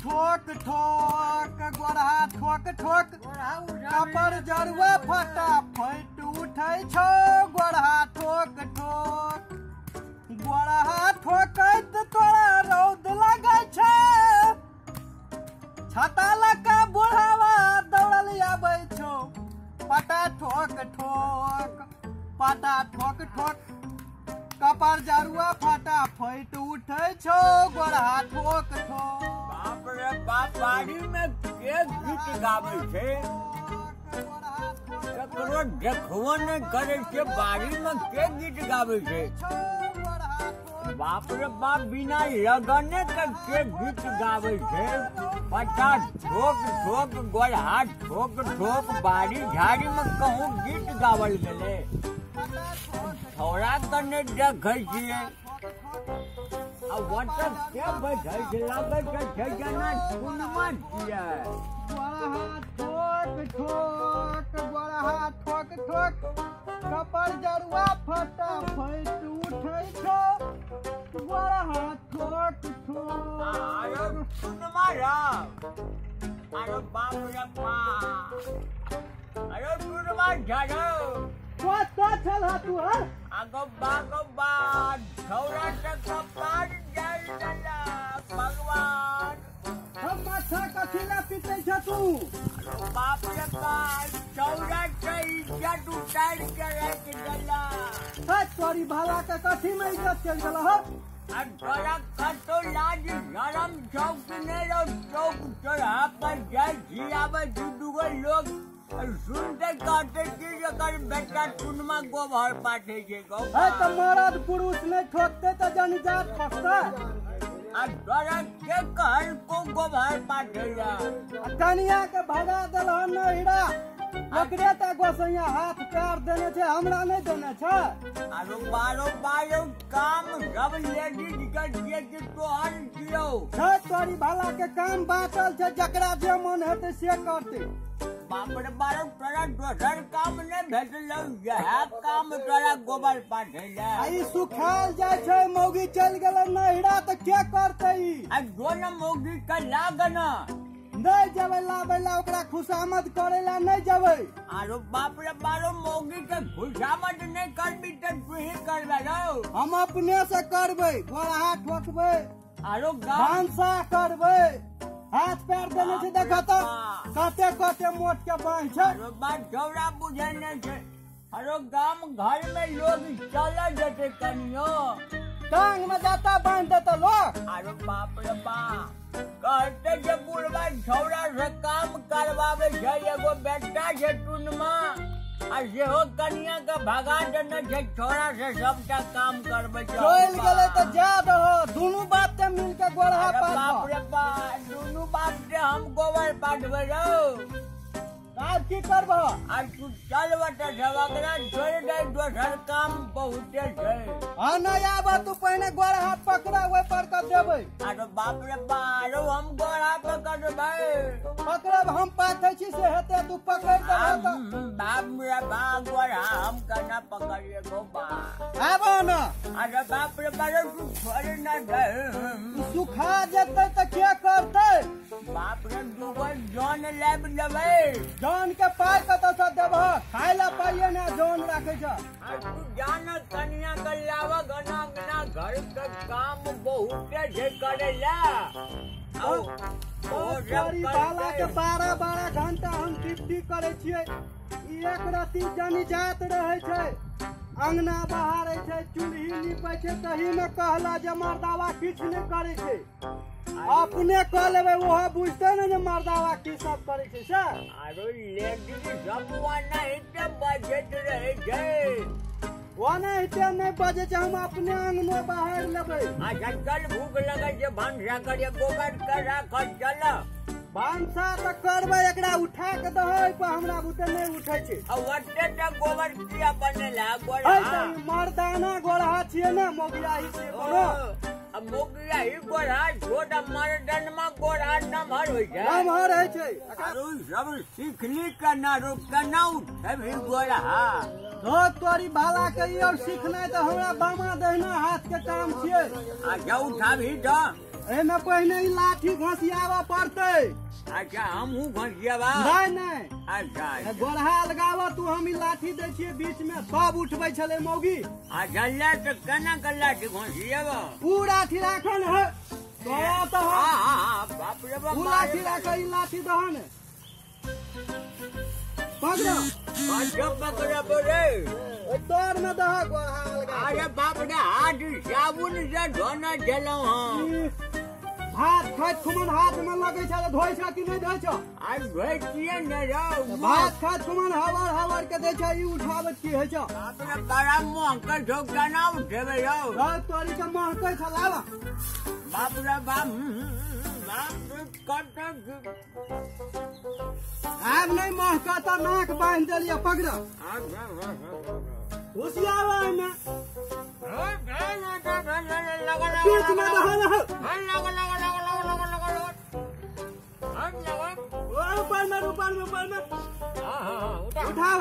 ठोक ठोक गोरहा ठोक ठोक कपर जरुआ फटा फट उठै छौ गोरहा ठोक ठोक गोरहा ठोकैत तोरा रौद लगै छै छाता लऽ कऽ बुढ़ावा दौड़ल आबै छौ पटा ठोक ठोक पटा ठोक ठोक कपार जरुआ फटा फट उठै छौ गोरहा ठोक ठोक। बाप रे बाप, बाड़ी में के गीत गाबै छै, ककरो देखबो नहि करै छै, बाड़ी में के गीत गाबै छै। बाप रे बाप, बिना लगने के गीत गाबै छै। पटा ठोक ठोक गोरहा ठोक ठोक, बाड़ी झाड़ी में कहूँ गीत गावल गेलै। थोड़ा कने देखै छियै आ वतऽ के बैठल छै, लगै छै जेना सुनमा छियै। गोरहा ठोक ठोक गोरहा ठोक ठोक कपर जरुआ फटा फट उठै छौ गोरहा ठोक ठोक। आरो सुनमा राव, आरो बाप रे बाप, आरो सुनमा झाड़ो कतऽ छल तू? हर आगो बागो बा छौरा के कपार जल देलक भगवान। हम माथा कथी लए पीटै छ तू? बाप रे बाप, छौरा के इज्जत उतारि के राखि देलक। हे तोरी भाला के कथी में इज्जत चलि गेल हौ? आ तोरा कतौ लाज शरम छौ कि नहि रौ? चौक चौराहा पर जाइ छी आबै छी, दूगो लोग सुनते कहते कि एकर बेटा टुनमा गोबर पाठै छै। गौ हे तऽ मरद पुरुष नहि ठोकतै तऽ जनीजात ठोकतै। आ तोरा के कहलको गोबर पाठै ला? आ कनिया के भगा देलहन नहिरा, ओकरे तऽ गोसैया हाथ पैर देने छै, हमरा नहि देने छै। आरो बारो बारो काम सब लेडीज के दिए कि तोहर दियौ? छै तोरी भाला के काम बाँटल छै, जकरा जे मन हेतै से करतै। बाप रे बारो, तोरा दोसर काम नहि भेटलौ, इएह काम तोरा गोबर पाठै ला? आ ई सुखायल जाइ छै, मौगी चलि गेलै नहिरा तऽ के करतै ई? आ जो न मौगी के लाग न। नहि जेबै लाबै ला, ओकरा खुशामद करै ला नहि जेबै। आरो बाप रे बारो, मौगी के खुशामद नहि करबी तऽ तूही करबै रौ? हम अपने से करबै, गोरहा ठोकबै, आरो भानसा करबै। हाथ पैर देने छै देख तऽ कते कते मोट के बाँहि छै। आरो बात छौरा बुझै नहि छै। आरो गाम घर में लोग चल जेतै कनियो, टांग में जाता बान्हि देतै लोग। आरो बाप रे बाप, कहते जे बुढ़वा छौरा से काम करवाबै छै, एगो बेटा छै टुनमा आ सेहो कनिया के भगा देने छै, छौरा से सबटा काम करबै छै। चलि गेलै तऽ जा दहो, दुनू बाप के मिल के गोरहा बाप पाठब। रे बाप, दुनू बाप के हम गोबर पाठबै रौ। आब की करबह? आ तू चल बता ओकरा छोड़ि दे, दोसर काम बहुते छै। हाँ नहि आबह तू, पहिने गोरहा पकड़ा ओहि पर के देबै। अरे बाप रे बाप, हम गोरहा पकड़बै? पकड़ब हम पाथै छी से हेतै, तू पकड़ि देबह तऽ। बाप रे बाप, गोरहा हम केना पकड़िए गो बाप? आबह न। अरे बाप रे बाप, तू छोड़ि न दे। सुखा जेतै तऽ के करतै? बाप रे, दूगो जन लाबि लेबै। जन के पाइ कतऽ से देबह? खाय ला पाइये ने जन राखै छ। आ तू जान कनिया के लाबऽ गना अंगना घर के काम बहुते छै करै ला। तोरी बाला के 12-12 घंटा हम ड्यूटी करै छियै, ई एक रत्ती जनीजात रहै छै, अंगना बहारै छै, चूल्ही नीपै छै, तही में कहला जे मर्दावा किछु नहि करै छै। अपने कऽ लेबै, ओहो बुझतै ने जे मर्दावा की सब करै छै से। आरो लेडीज सब ओनाहिते बजैत रहै छै। ओनाहिते नहि बजै छै, हम अपने अंगनो बहारि लेबै। अच्छा चल, भूख लगै छै, भनसा करिए, गोबर के राखल चल। भनसा तऽ करबै, एकरा उठा के दहै पर हमरा बुते नहि उठै छै। आ ओते तऽ गोबर किया बनेला गोरहा? मर्दाना गोरहा छियै ने, मोगियाही छियै कोनो। आ मोगियाही गोरहा छोट, मर्दनमा गोरहा नमहर होइ छै। नमहर होइ छै। आरो सब सीखली केना रो, केना उठेबही गोरहा? धो तोरी भाला के ई और सीखनाइ तऽ हमरा बामा दहिना हाथ के काम छियै। अच्छा उठाबही तऽ। एमे पहिने ई लाठी घसियाबऽ पड़तै। अच्छा हमहूँ घसियाबा? नहि नहि। अच्छा गोरहा लगाबऽ तू, हम ई लाठी दै छियै बीच में, सब उठबै छलै मौगी। अच्छा ले तऽ केना के लाठी घसियाबऽ? ऊ लाठी राखन है तोरा तऽ। हाँ बाप रे बाप, ऊ लाठी राख, ई लाठी दहन पकड़। अच्छा पकड़ब रे, तोर में दह गोरहा लगा। अरे बाप रे, हाथ साबुन से धोना छलहुँ हँ। भात खाइत खुमन हाथ में लगै छै, धोइ छ कि नहि धोइ छ? आज धोइ छियै ने रौ। भात खाइत खुमन हवर हवर के दै छ, ई उठाबैत की होइ छ? बाप रे, बड़ा महकै छौ, केना उठेबै रौ? रौ तोरी के महकै छ, लाबा। बाप रे बाप, बाप कत आब नहि महकत, नाक बान्हि देलियै, पकड़। होशियार एहिमे बीच में दहन ऊपर में, ऊपर में, ऊपर में उठाव।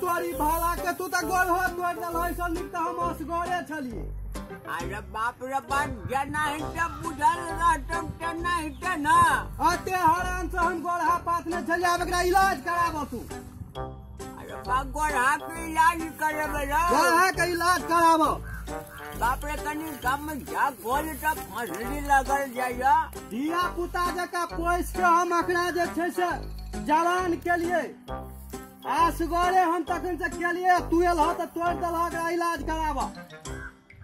तोरी भाला के तू तऽ गोल हो तोड़ि देलह, ऐसा नीक तऽ हम असगरे छलियै। अरे बाप रे बाप, जेना हेतै बुझल रहतौ तेना हेतै ना। अते हरान से हम गोरहा पाथने छलियै, आब एकरा इलाज कराबऽ तू। अरे बाप, गोरहा के इलाज करेबै रौ? गोरहा के इलाज कराबऽ। बाप रे, कनि गाम में जा गोल तऽ फसली लगल जाइया। धिया पुता जकाँ पोसि के हम एकरा जे छै से जवान केलियै, असगरे हम तखन से केलियै, तू एलह तऽ तोड़ि देलह, एकरा इलाज कराबऽ।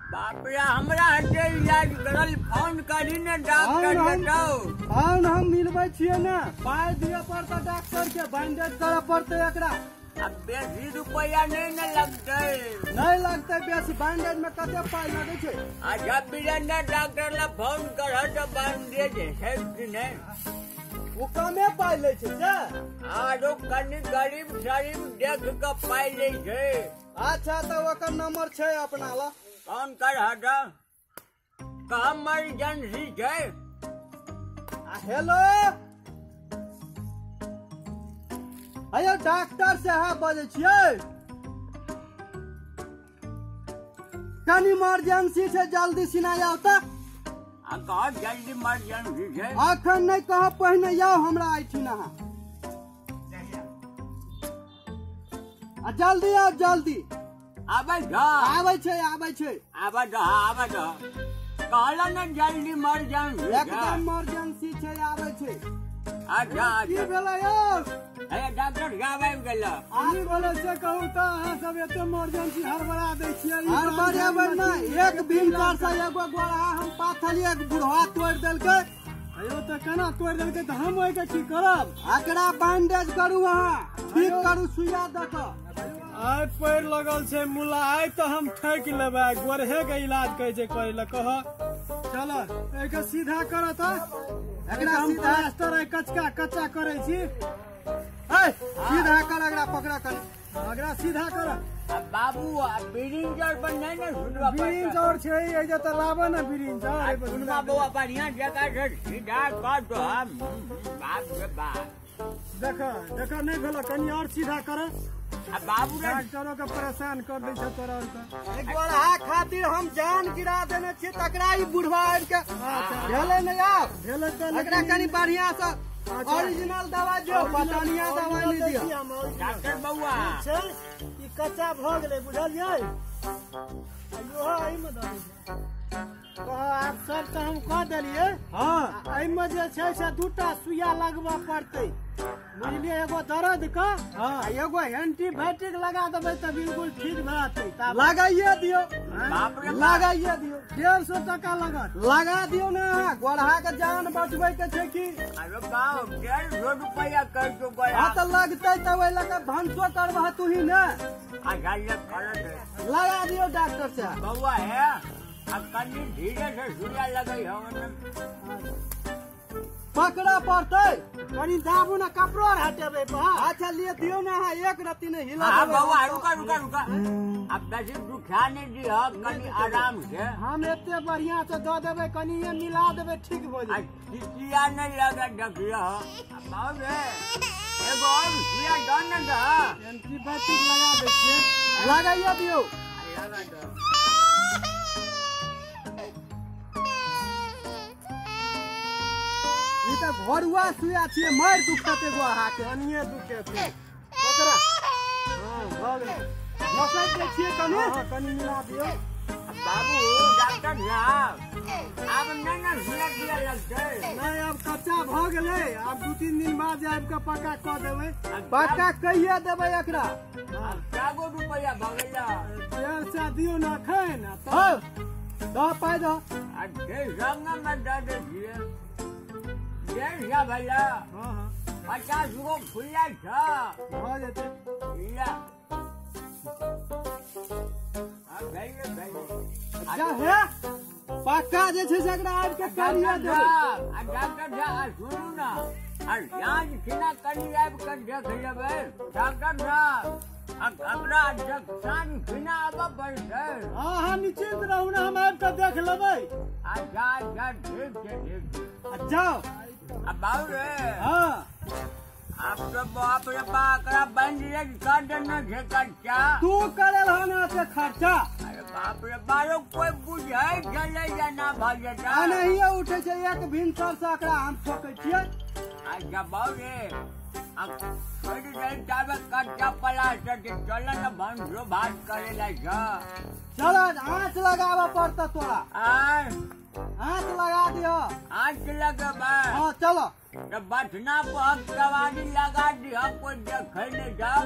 बाप रे, हमरा हेतै इलाज करल, फोन करी ने डॉक्टर के। फोन हम मिलबै छियै ने, पाइ दिअ पड़तै डॉक्टर के, बैंडेज करऽ पड़तै एकरा। अब बेसी रुपया नहीं ने लगतै? नहीं लगतै बेसी, बैंडेज में कते पाइ लगै छै। अच्छा बीरेन्द्र डॉक्टर ला फोन करह तऽ बैंडेज है कि नहि? ओ कमे पाइ लै छै से? आरो कनि गरीब शरीब देख कऽ पाइ लै छै। अच्छा तऽ ओकर नंबर छै अपना लग, फोन करह तऽ कह इमरजेंसी छै। हेलो, अयो डॉक्टर साहब बजै छियै? कनि इमरजेंसी छै, जल्दी सिना आउ तऽ। आ कह जल्दी इमरजेंसी छै। अखन नहि कहब, पहिने आउ हमरा एहिठिन अहाँ। आ जल्दी आउ, जल्दी। आबै छ? आबै छै, आबै छै। आबै दह, आबै दह। कहल ने जल्दी इमरजेंसी, एकदम इमरजेंसी छै, आबै छै। अच्छा की भेलै यौ? हे डॉक्टर साहब आबि गेल। की भेलै से कहू तऽ, अहाँ सब एते इमरजेंसी हड़बड़ा दै छियै। हड़बड़ेबै नहि, एक भिनसर से एगो गोरहा हम पाथलियै, बुढ़वा तोड़ि देलकै। अयो तऽ केना तोड़ि देलकै तऽ हम ओहिके की करब? एकरा बैंडेज करू अहाँ, ठीक करू सुइया दऽ कऽ। आइ पैर लगल छै मुला, आइ तऽ हम ठकि लेबै, गोरहे के इलाज कहै छै करै लए। कह चल एहिके सीधा कर तऽ, एकरा हम सीधा प्लास्टर कचका कच्चा करै छी। सीधा कर, एकरा पकड़ कर, एकरा सीधा कर। बाबू बिरिंज और पर नहीं ने सुनवा, बिरिंज और छै एहि जे तऽ लाबऽ ने बिरिंज और। सुनवा बौआ, बढ़िया जगह से सीधा कर दो। हम बाप रे बाप, देख देख नहि भेल, कनि और सीधा कर। बाबू डॉक्टरो के परेशान कर दै छै तोरा और के। गोरहा खातिर हम जान गिरा देने छियै, तकरा ई बुढ़वा आबि के भेलै नहि। आब भेलै तऽ एकरा कनि बढ़िया से ओरिजिनल दवाई दियौ, पटनिया दवाई नहि दियौ। डॉक्टर बौआ छै ई कच्चा भऽ गेलै, बुझलियै? इहो एहिमे दऽ दै छै। कह आब सब तऽ हम कह देलियै। हाँ एहिमे जे छै से दूटा सुइया लगबऽ पड़तै, बुझलियै? एगो दर्द के, हाँ एगो एंटीबायोटिक लगा देबै तऽ बिल्कुल ठीक भए जेतै। लगाइए दियौ, लगाइए दियौ। 150 टका लगत। लगा दियौ ने, गोरहा के जान बचबै के छै की। अरे बाप, 150 रुपया कर दो गोरहा। हाँ तऽ लगतै तऽ ओहि लऽ कऽ भनसो करबह तूही ने। अच्छा लगा दियौ डॉक्टर साहब। बौआ है, अब कनि धीरे से सुइया लगै हौ। पकड़ा पड़तै, कनि दाबू ने, कपड़ो आर हटेबै। अच्छा लिए दियौ ने अहाँ, एक रत्ती नहि हिला। हाँ बौआ, रुका रुका रुका, अब बेसी दुखा नहि दिह, कनि आराम से। हम एते बढ़िया से दऽ देबै, कनिये मिला देबै, ठीक भऽ जेतै। चिचिया नहि लगे देखियौ। बाबू रे, एगो और सुइया दऽ ने दह। एंटीबायोटिक लगा दै छियै। लगाइए दियौ। लगा दह। तऽ घरुआ सुइया छियै, मारि दुखत एगो अहाँके। कनिये दुखेतै ओकरा। हां भऽ गेलै। घसैत दै छियै कनि। हां कनि मिला दियौ। बाबू डॉक्टर साहब आब नहि ने सुइया दिअ लगतै? नहि आब कच्चा भऽ गेलै, आब 2-3 दिन बाद आबि कऽ पक्का कऽ देबै। पक्का कहिया देबै एकरा? आब 4 गो रुपैआ भऽ गेलै। 150 दियौ ने एखन। हौ दह पाइ दह। आ 150 मे दऽ दै छियै। 150 भेलै। हँ हँ 50 गो खुल्ला छ भऽ जेतै। ला अच्छा हे पक्का जे छै से एकरा आबि कऽ करिया देबै। आ डॉक्टर साहब सुनू ने, आ साँझ खिना कनि आबि कऽ देख लेबै डॉक्टर साहब। अपना साँझ खिना आबऽ पड़तै। हँ हँ निश्चिन्त रहू ने, हम आबि कऽ देख लेबै। अच्छा अच्छा ठीक छै ठीक छै। जाओ आ बाबू रे। हँ आप तो बाप रे बाप एकरा बैंडेज कर देने छै खर्चा। तू करल हन एते खर्चा? अरे बाप रे बाप कोइ बुझै छलै जे ना भऽ जेतै। एनाहिये उठै छै एक भिनसर से एकरा हम ठोकै छियै। अच्छा बाबू रे आ छोड़ि दै ताबे कच्चा प्लास्टर के, चल ने भनसो भात करे ला छ। चल आँच लगाबऽ पड़तै तोरा। आय आँच लगा दिह। आँच लगेबै? हँ चल। तऽ बथना पर कवारी लगा दिह, कोइ देखै नहि जाउ।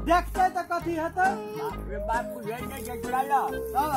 देखतै तऽ कथी हेतै? बाप रे बाप बुझै नहि छै। चल चल।